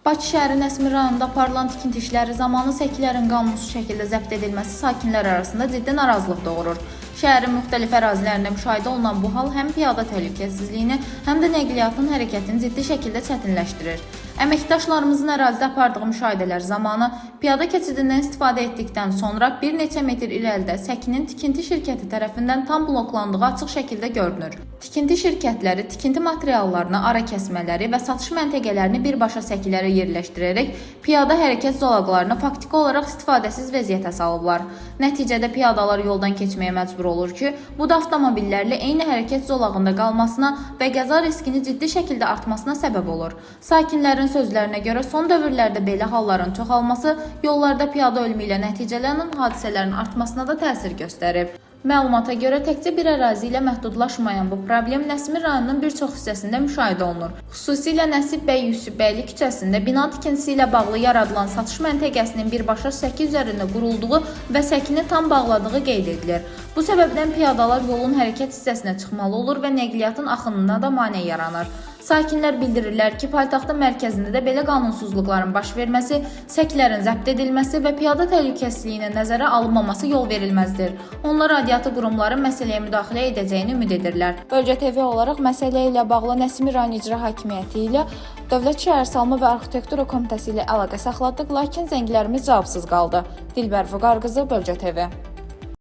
Bakı şəhəri Nəsimi rayonunda aparılan tikinti işləri zamanı səkilərin qanunsuz şəkildə zəbt edilməsi sakinlər arasında ciddi narazılıq doğurur. Şəhərin müxtəlif ərazilərində müşahidə olunan bu hal həm piyada təhlükəsizliyini, həm də nəqliyyatın hərəkətini ciddi şəkildə çətinləşdirir. Əməkdaşlarımızın ərazidə apardığı müşahidələr zamanı piyada keçidindən istifadə etdikdən sonra bir neçə metr irəlidə səkinin tikinti şirkəti tərəfindən tam bloklandığı açıq şəkildə görünür. Tikinti şirkətləri tikinti materiallarını, ara kəsmələri və satış məntəqələrini birbaşa səkilərə yerləşdirərək piyada hərəkət zolaqlarını faktiki olaraq istifadəsiz vəziyyətə salıblar. Nəticədə piyadalar yoldan keçməyə məcbur olur ki, bu da avtomobillərlə eyni hərəkət zolağında qalmasına və qəza riskini ciddi şəkildə artmasına səbəb olur. Sakinlərin sözlərinə görə son dövrlərdə belə halların çoxalması yollarda piyada ölümü ilə nəticələnən hadisələrin artmasına da təsir göstərib. Məlumata görə təkcə bir ərazi ilə məhdudlaşmayan bu problem Nəsimi rayonunun bir çox hissəsində müşahidə olunur. Xüsusilə Nəsib bəy Yusifbəyli küçəsində bina tikintisi ilə bağlı yaradılan satış məntəqəsinin birbaşa səki üzərində qurulduğu və səkini tam bağladığı qeyd edilir. Bu səbəbdən piyadalar yolun hərəkət hissəsinə çıxmalı olur və nəqliyyatın axınına da mane yaranır. Sakinlər bildirirlər ki, paytaxtın mərkəzində də belə qanunsuzluqların baş verməsi, səkilərin zəbt edilməsi və piyada təhlükəsizliyinin nəzərə alınmaması yol verilməzdir. Onlar aidiyyatı qurumların məsələyə müdaxilə edəcəyini ümid edirlər. Bölgə TV olaraq məsələ ilə bağlı Nəsimi rayon İcra Hakimiyyəti ilə Dövlət Şəhərsalma və Arxitektura Komitəsi ilə əlaqə saxladıq, lakin zənglərimiz cavabsız qaldı. Dilbər Vüqar qızı, Bölgə TV.